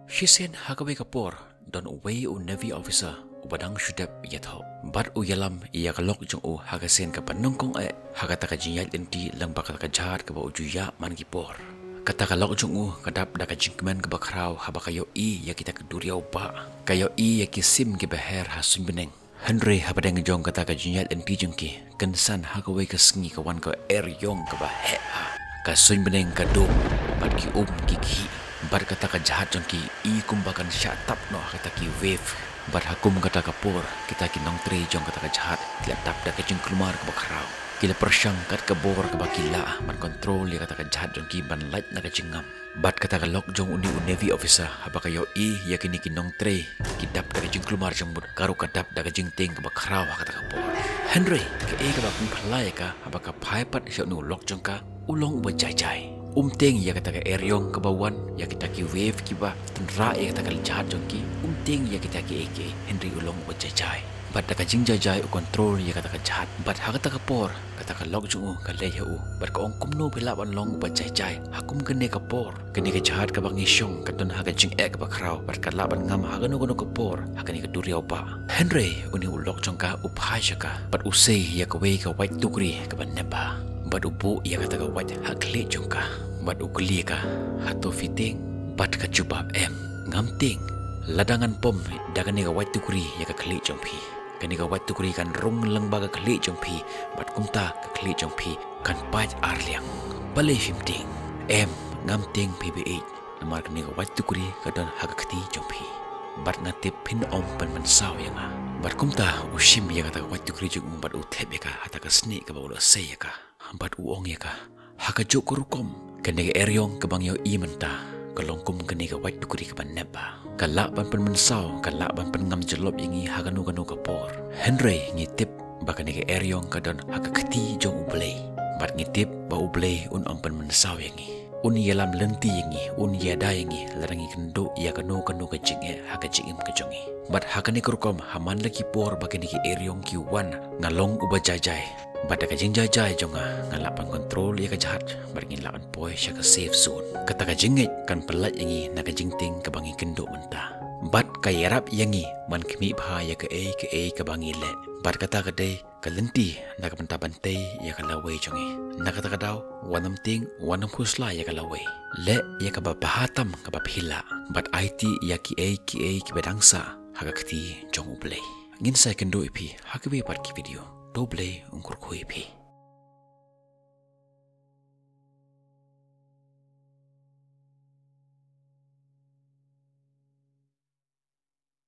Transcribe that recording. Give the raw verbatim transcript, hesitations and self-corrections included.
Shisien ha kawei ka por, don uwei u Navy officer uba dang shu dep ïathoh. Bad u ïalam ïa ka lok jong u ha ka sien kaba nyngkong eh ha kata ka jingïaid lynti lyngba kata ka jhat kaba u ju ïaid man ki por. Kata ka lok jong u ka dap da ka jingkmen kaba khraw haba ka ïohi ïa kita ki duriaw bah, ka ïohi ïa ki sim kiba her ha suiñ bneng. Hynrei hapdeng jong kata ka jingïaid lynti jong ki, kynsan ha kawei ka sngi ka wan ka eriong kaba heh ha. Ka suiñ bneng ka dum, bad ki um ki khih, bad kata ka jhat jong ki i kumba kan shah tap noh ha kata ki wave. Bad ha kum kata ka por, kita ki nongtrei jong kata ka jhat ki la tap da ka jingkulmar kaba khraw. Ki la pyrshang kat ka bor kaba ki lah ban kontrol ïa kata ka jhat jong ki ban lait na ka jingngam. Bad kata ka lok jong une u Navy officer haba ka ïohi ïa kine ki nongtrei ki dap da ka jingkulmar jingmut, ka ruh ka dap da ka jingtieng kaba khraw ha kata ka por. Hynrei kaei kaba kum phylla ïa ka haba ka phai pat sha une u lok jong ka, u long uba jai jai. Um tieng ïa kata ka eriong kaba wan, ïa kita ki wave kiba tynrah ïa kata ka jhat jong ki. Um tieng ïa kita kiei kiei, hynrei u long uba jai jai. Bad da ka jingjai jai u kontrol ïa kata ka jhat. Bad ha kata ka por, kata ka lok jong u ka leit ha u. Bad ka ong, kumno phi lah ban long uba jai jai ha kum kane ka por? Kane ka jhat kaba ngi shong ka don ha ka jingeh kaba khraw, bad ka lah ban ngam ha kano kano ka por ha kane ka duriaw bah. Hynrei une u lok jong ka u phai sha ka, bad u sei ïa kawei ka wait tukri kaba nep bha. Bad u buh ïa kata ka wait ha khlieh jong ka, bad u kylli ïa ka, hato phi tieng? Bad ka jubab, em, ngam tieng. Lada ngan pom da kane ka wait tukri ïa ka khlieh jong phi, kane ka wait tukri kan rung lyngba ka khlieh jong phi, bad kumta ka khlieh jong phi kan pait arliang. Balei phim tieng? Em, ngam tieng phi ba ïeit, namar kane ka wait tukri ka don ha ka kti jong phi. Bad nga tip phin ym pynmynsaw ïa nga. Bad kumta u shim ïa kata ka wait tukri jong u bad u thep ïa ka ha kata ka snieh kaba u la sei ïa ka. Bad u ong ïa ka, ha kajuh ka rukom, kane ka eriong kaba ngi ïohi mynta ka long kum kane ka wait tukri kaba nep bha. Ka lah ban pynmynsaw, ka lah ban pynngam jyllop ïa ngi ha kano kano ka por. Hynrei ngi tip ba kane ka eriong ka don ha ka kti jong U Blei. Bad ngi tip ba U Blei un ym pynmynsaw ïa ngi. Un ïalam lynti ïa ngi, un ïada ïa ngi lada ngi kynduh ïa kano kano ka jingeh ha ka jingim ka jong ngi. Bad ha kane ka rukom, ha man la ki por ba kine ki eriong ki wan, nga long uba jai jai. Bad da ka jingjai jai jong nga, nga lah ban kontrol ïa ka jhat, bad ngi lah ban poi sha ka safe zone. Kata ka jingngeit kan pyllait ïa ngi na ka jingtieng kaba ngi kynduh mynta. Bad ka ïarap ïa ngi ban khmih bha ïa kaei kaei kaba ngi leh. Bad kata ka dei ka lynti na ka bynta ban tei ïa ka lawei jong ngi. Na kata ka daw, wat nym tieng, wat nym khuslai ïa ka lawei. Leh ïa kaba bha tam kaba phi lah. Bad aiti ïa kiei kiei kiba dang sah ha ka kti jong U Blei. Ngin sa ïakynduh ïa phi ha kiwei pat ki video. To U Blei un kyrkhu ïa phi.